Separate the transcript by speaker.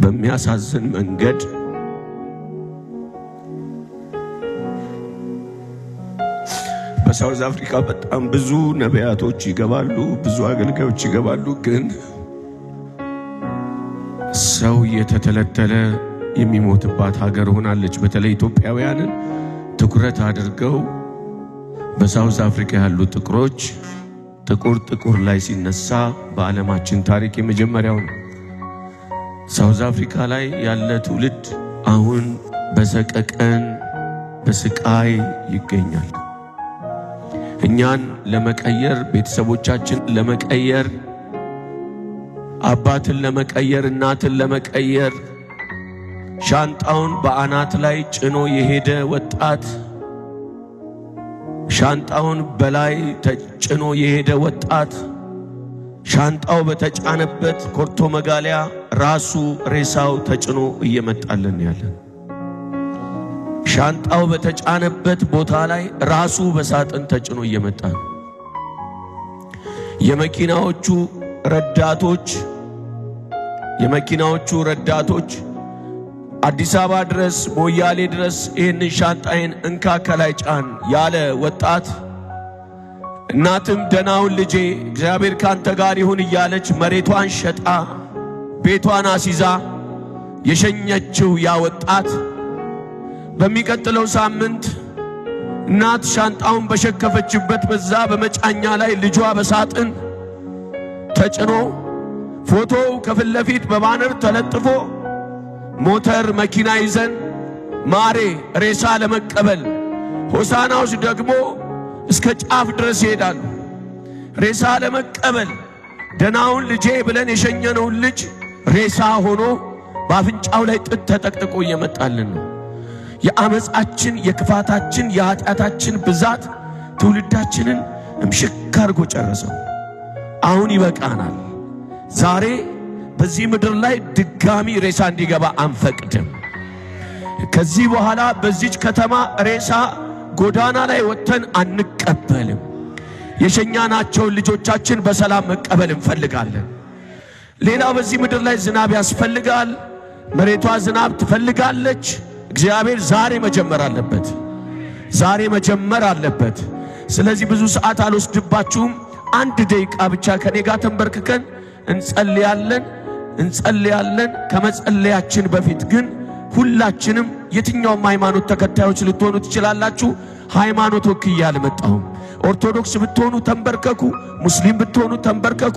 Speaker 1: በሚያሳዝን መንገድ በሳውዝ አፍሪካ በጣም ብዙ ነቢያቶች ይገባሉ፣ ብዙ አገልጋዮች ይገባሉ። ግን ሰው እየተተለተለ የሚሞትባት ሀገር ሆናለች። በተለይ ኢትዮጵያውያንን ትኩረት አድርገው በሳውዝ አፍሪካ ያሉ ጥቁሮች ጥቁር ጥቁር ላይ ሲነሳ በዓለማችን ታሪክ የመጀመሪያው ነው። ሳውዝ አፍሪካ ላይ ያለ ትውልድ አሁን በሰቀቀን በስቃይ ይገኛል። እኛን ለመቀየር፣ ቤተሰቦቻችን ለመቀየር፣ አባትን ለመቀየር፣ እናትን ለመቀየር ሻንጣውን በአናት ላይ ጭኖ የሄደ ወጣት፣ ሻንጣውን በላይ ተጭኖ የሄደ ወጣት፣ ሻንጣው በተጫነበት ኮርቶ መጋሊያ ራሱ ሬሳው ተጭኖ እየመጣልን ያለን፣ ሻንጣው በተጫነበት ቦታ ላይ ራሱ በሳጥን ተጭኖ እየመጣ ነው። የመኪናዎቹ ረዳቶች የመኪናዎቹ ረዳቶች አዲስ አበባ ድረስ ሞያሌ ድረስ ይህንን ሻንጣዬን እንካ ከላይ ጫን ያለ ወጣት፣ እናትም ደናውን ልጄ እግዚአብሔር ካንተ ጋር ይሁን እያለች መሬቷን ሸጣ ቤቷን አሲዛ የሸኘችው ያ ወጣት፣ በሚቀጥለው ሳምንት እናት ሻንጣውን በሸከፈችበት በዛ በመጫኛ ላይ ልጇ በሳጥን ተጭኖ፣ ፎቶው ከፊት ለፊት በባነር ተለጥፎ፣ ሞተር መኪና ይዘን ማሬ ሬሳ ለመቀበል፣ ሆሳናዎች ደግሞ እስከ ጫፍ ድረስ ይሄዳሉ። ሬሳ ለመቀበል ደናውን ልጄ ብለን የሸኘነውን ልጅ ሬሳ ሆኖ በአፍንጫው ላይ ጥጥ ተጠቅጥቆ እየመጣልን ነው። የአመፃችን፣ የክፋታችን፣ የኃጢአታችን ብዛት ትውልዳችንን እምሽክ አድርጎ ጨረሰው። አሁን ይበቃናል። ዛሬ በዚህ ምድር ላይ ድጋሚ ሬሳ እንዲገባ አንፈቅድም። ከዚህ በኋላ በዚች ከተማ ሬሳ ጎዳና ላይ ወጥተን አንቀበልም። የሸኛናቸውን ልጆቻችን በሰላም መቀበል እንፈልጋለን። ሌላው በዚህ ምድር ላይ ዝናብ ያስፈልጋል። መሬቷ ዝናብ ትፈልጋለች። እግዚአብሔር ዛሬ መጀመር አለበት። ዛሬ መጀመር አለበት። ስለዚህ ብዙ ሰዓት አልወስድባችሁም። አንድ ደቂቃ ብቻ ከኔ ጋር ተንበርክከን እንጸልያለን እንጸልያለን። ከመጸለያችን በፊት ግን ሁላችንም የትኛውም ሃይማኖት ተከታዮች ልትሆኑ ትችላላችሁ። ሃይማኖት ወክዬ አልመጣሁም። ኦርቶዶክስ ብትሆኑ ተንበርከኩ፣ ሙስሊም ብትሆኑ ተንበርከኩ።